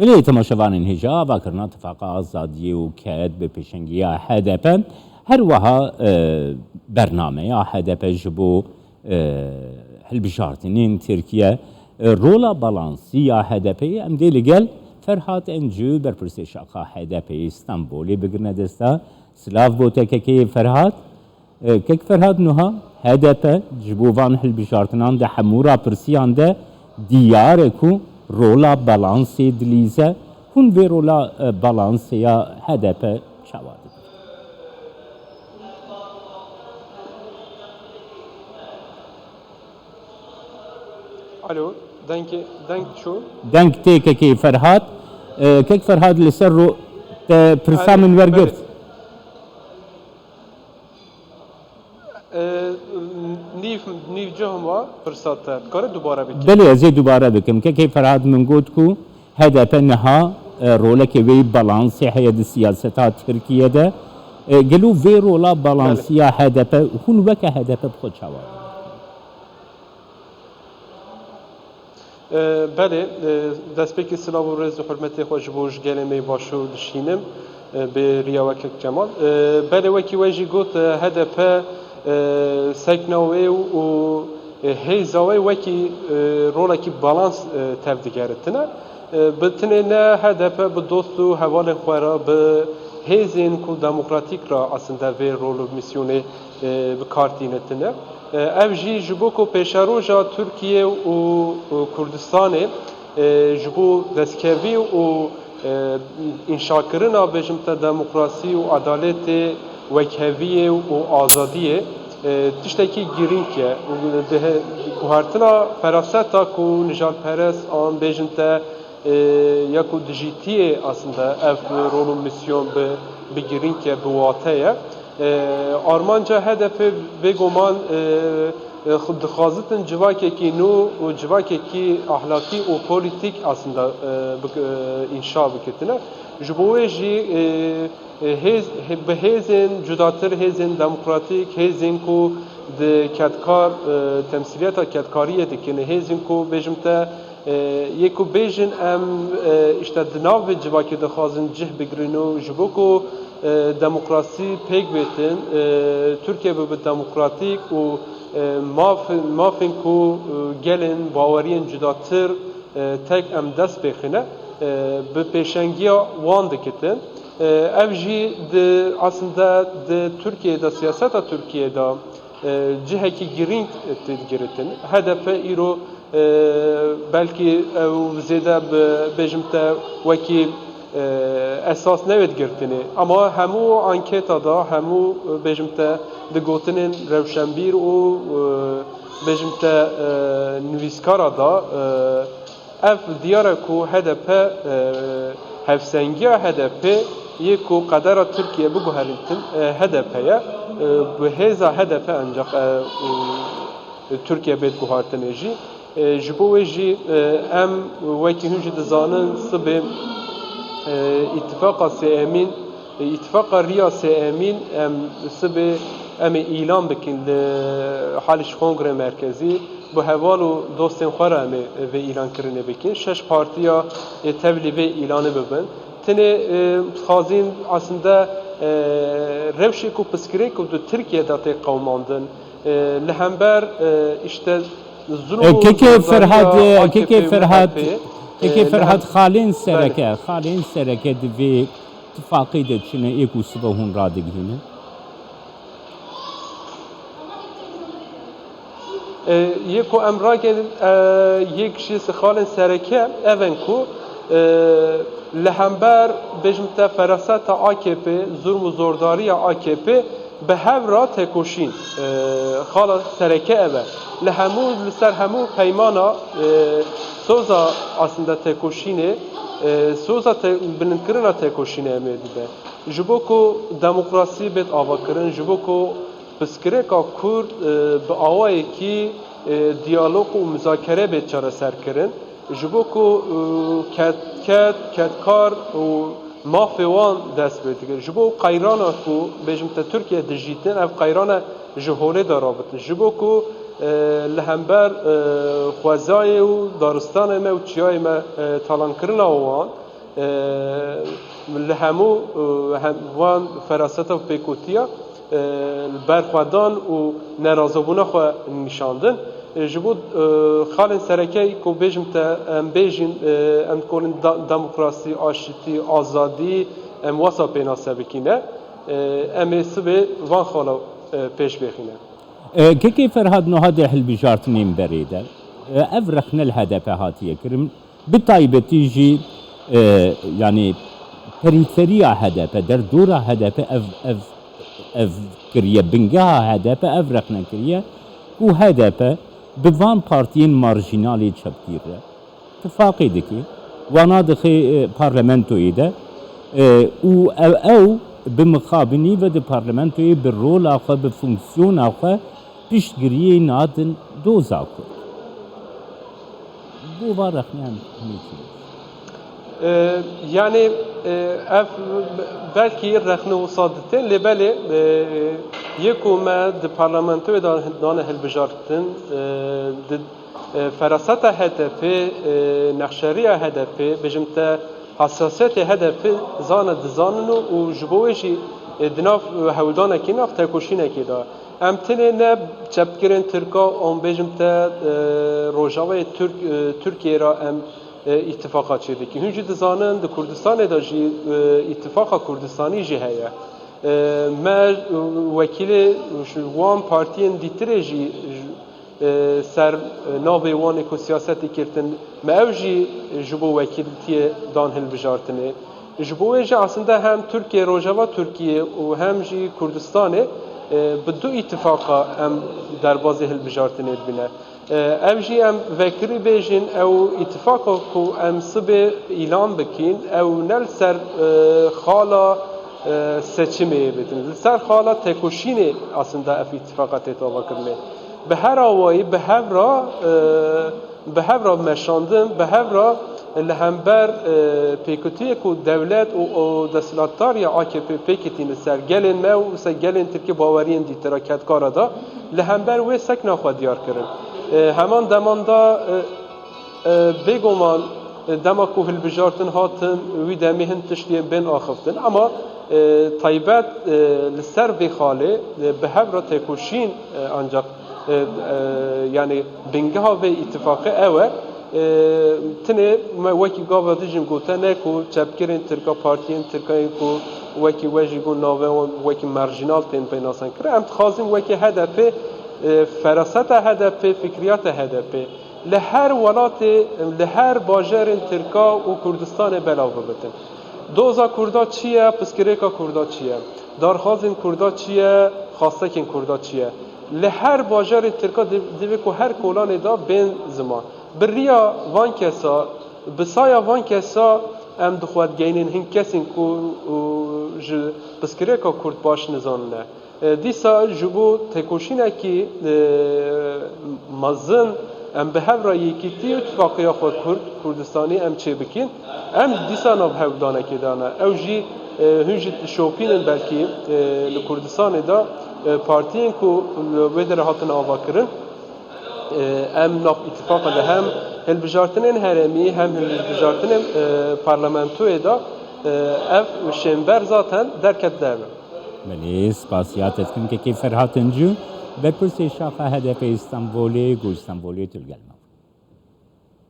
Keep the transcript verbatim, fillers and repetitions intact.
Belê, temaşevanên hêja, avakirina Tifaqa Azadiyê û ked bi pêşengiya H D P, her wiha, e, bernameya H D P ji bo, e, hilbijartinên Tirkiye, e, rola balansî ya H D P'yê, em dê li gel Ferhat Encû, berpirsê şaxa H D P'yê Stenbolê bigirine desta. Silav bo te kekê Ferhat. E, kek Ferhat, nuha H D P ji bo van hilbijartinan di hemû rapirsiyan de diyar e ku rola balansê dilîze. Hûn vê rola, e, balansê ya H D P çawa dibin? Alo, dengê, deng çû? Deng tê kekê Ferhat. E, kek Ferhat, li ser ro-, te pirsa Alo, min wergirt. Belê. E, nîv, nîv cihim wa pirsa te. Dikare dubare bike? Belê, ez ê dubare bikim. Kekê Ferhat, min got ku H D P niha, e, roleke wê balansê heye di siyaseta Tirkiye de. E, gelo vê rola Belê. balansiya H D P, hûn weke H D P bi xwe çawa dibin? E, belê, e, destpêkê silav û rêz û hurmetê xwe ji bo ji gelê me yê Başûr dişînim, e, bi riya we kek Cemal. E, belê, wekî we jî got, e, H D P, e, sekna wê û, û, e, hêza wê wekî, e, rolekî balans, e, tev digeritine. E, bi tinê ne H D P bi dost û hevalên xwe re, bi hêzên ku demokratîk re aslında vê rol û misyonê, e, bi kar tîne tine. E, ev jî ji bo ku pêşeroja Tirkiye û, û Kurdistanê, e, ji bo destkevî û, e, înşakirina, bêjim te, demokrasî û adaletê, wekheviyê û azadiyê, e, tiştekî girîng ye. Û di he-, guhertina feraseta ku nijadperest an, bêjim te, e, ya ku dijîtiyê aslında ev rol û misyon bi, bi girîng ye, bi wate ye. E, armanca H D P bêguman, e, e, xu-, dixwazitin civakekî nû û civakekî ahlakî û polîtîk aslında, e, bik-, e, înşa bikitine. Ji bo wê jî, e, e, hêz, hê-, bi hêzên cudatir, hêzên demokratîk, hêzên ku di kedkar, e, temsîliyeta kedkariyê dikine, hêzên ku bêjim te, e, yê ku bêjin em, e, işte di nav vê civakê dixwazin cih bigrin û ji bo ku, e, demokrasî pêk bêtin, e, Tirkiye bibe demokratîk û, e, maf-, mafên ku, e, gelên baweriyên cudatir, e, tek em dest pê xine, e, bi pêşengiya wan dikitin. E, ev jî di, aslında di Tirkiye de, siyaseta Tirkiye de, e, cihekî girîng tê digiritin. H D P îro, e, belkî ew zêde bi, bêjim te, wekî, e, esas newê digirtinê. Ama hemû anketa da, hemû, e, bêjim te, di gotinên rewşenbîr û, e, bêjim te, e, nivîskara da, e, Ev diyar e ku H D P, e, hevsengiya H D P yê ku qedera Tirkiye biguherîtin, e, H D P ye. E, bi hêza H D P ancak, e, e, Tirkiye bêt guhartinê jî. E, ji bo wê jî, e, em wekî hûn jî dizanin sibê, e, îtifaqa sê emîn, e, îtifaqa riya sê emîn em sibê em ê îlan bikin li Haliç Kongre Merkezî. Bi heval û dostên xwe re em ê vê îlankirinê bikin. Şeş partiya ê tevlî vê îlanê bibin. Tenê, e, dixwazin aslında, e, rewşê ku pirsgirêk ku di Tirkiye de tê qewimandin, e, li hember, e, işte zulm E, û kekê zordariya Ferhat, e, A K P kekê û Ferhat, M H P, e, kekê li Ferhat, hem-, xalên Belê. sereke, xalên sereke di vê tifaqê de çi ne, ê ku sibe hûn radigihînin? E, yê ku em rakin, e, yek ji xalên sereke ev in ku, e, li hember, bêjim te, feraseta A K P, zulm û zordariya A K P, bi hev re têkoşîn. E, xala sereke ev e. Li hemû, li ser hemû peymana, e, soza aslında têkoşînê, e, soza te-, bilindkirina têkoşînê em ê dibe. Ji bo ku demokrasî bêt avakirin, ji bo ku pirsgirêka Kurd, e, bi awayekî, e, diyalog û muzakere bê çareserkirin. Ji bo ku, e, ked-, ked-, kedkar û mafê wan dest pê dike. Ji bo qeyrana ku, bêjim te, Tirkiye dijîtin, ev qeyrane ji holê de rabitin. Ji bo ku, e, li hember, e, xwezayê û daristanê me û çiyayê me, e, talankirina wan, E, li hemû, e, hem, van feraseta û pêkotiya, e, li ber xwe dan û nerazibûna xwe nîşandin. E, ji bo, e, xalên sereke ku bêjim te, em bêjin, e, em dikolin da-, demokrasî, aşitî, azadî, em wasa pênase bikîne. E, em ê sibê van xala, e, pêş bêxîne. E, Kekê Ferhat, niha di hilbijartinên berê de, e, ev rexne li H D P hatiye kirin. Bi taybetî jî, e, yanî perîferiya H D P, derdora H D P ev, ev, ev kiriye, bingeha H D P ev rexne kiriye ku H D P bi van partiyên marjînalê çepgîr re tifaqê dike, wana dixe, e, parlamentoyê de, e, û ew, ew bi mixabinî ve di parlamentoyê bi rola xwe, bi fonksiyona xwe piştgiriyê nadin doza Kurd. Bo van rexneyan hûn çi dibêjin? E, yanî, e, ev belkî rexne wisa dite, lê belê, e, yê ku me di parlamentoyê de dane hilbijartin, e, di, e, feraseta H D P, e, nexşeriya H D P, bêjim te, hassasiyetê H D P zane dizanin û, û ji bo wê jî, e, di nav hewldanekî, nav tekoşînekê de. Em tenê ne çepgirên Tirka, an bêjim te, e, Rojavayê Tirk, e, Tirkiyê re em, e, îtifaqa çêdikî. Hûn jî dizanin, di Kurdistanê de jî, e, îtifaqa Kurdistanî jî heye. E, me, e, wekîlê ji wan partiyên dîtirê jî, e, ser, e, navê wan ê ku siyasetê girtin, me ew jî ji bo wekîltiyê dan hilbijartinê. Ji bo wê jî aslında hem Tirkiye, Rojava Tirkiye û hem jî Kurdistanê, e, bi du îtifaqa em derbazê hilbijartinê dibîne. E, ev jî em vekirî bêjin, ew îtifaqa ku em sibê îlan bikîn, ew ne li ser, e, xala, e, seçimê bidin. Li ser xala tekoşînê aslında ev îtifaqa tête avakirinê. Bi her awayî, bi hev re, e, bi hev re meşandin, bi hev re li hember, e, pêkutiyê ku dewlet û, û desthilatdariya A K P pêketîn li ser gelên me û ser gelên Tirkî baweriyên dîtira kedkara da, li hember wê sekna xwe diyar kirin. E, heman deman da, e, e, bêguman, e, dema ku hilbijartin hatin, wî demê hin tiştiyên bên axiftin. Ama, e, taybet, e, li ser vê xalê, e, bi hev re têkoşîn, e, ancak, e, e, yanî bingeha vê îtifaqê ew e. E, tenê me wekî gava dijîm gote ne ku çepgirên Tirka, partiyên Tirka yên ku wekî we jî got navê wan wekî marjînal tên pênasan kirin. Em dixwazin wekî H D P, e, feraseta H D P, fikriyata H D P li her welatê, li her bajarên Tirka û Kurdistanê belav bibitin. Doza Kurda çi ye, piskirêka Kurda çi ye? Darxazên Kurda çi ye, xastekên Kurda çi ye? Li her bajarê Tirka div-, divê ku her kolanê de bên ziman. Bi riya van kesa, bi saya van kesa em dixwe digeynin hin kesên ku, û, ji piskirêka Kurd baş nizanine. E, dîsa ji bo têkoşînekî, e, mezin em bi hev re yekîtî û tifaqiya xwe Kurd, Kurdistanî em çêbikîn. Em dîsa nav hewldanekê de ne. Ew jî, e, hûn jî dişopînin belkî, e, li Kurdistanê de, e, partiyên ku li wê derê hatin avakirin, e, em nav îtifaqa de hem hilbijartinên herêmî hem hilbijartinên, e, parlamentoyê de, e, ev şênber zaten derket derve. Belê, spasiya te dikim kekê Ferhat Encû, berpirsê şaxa H D P Îstanbulê, ku Îstanbulê tu li gel me.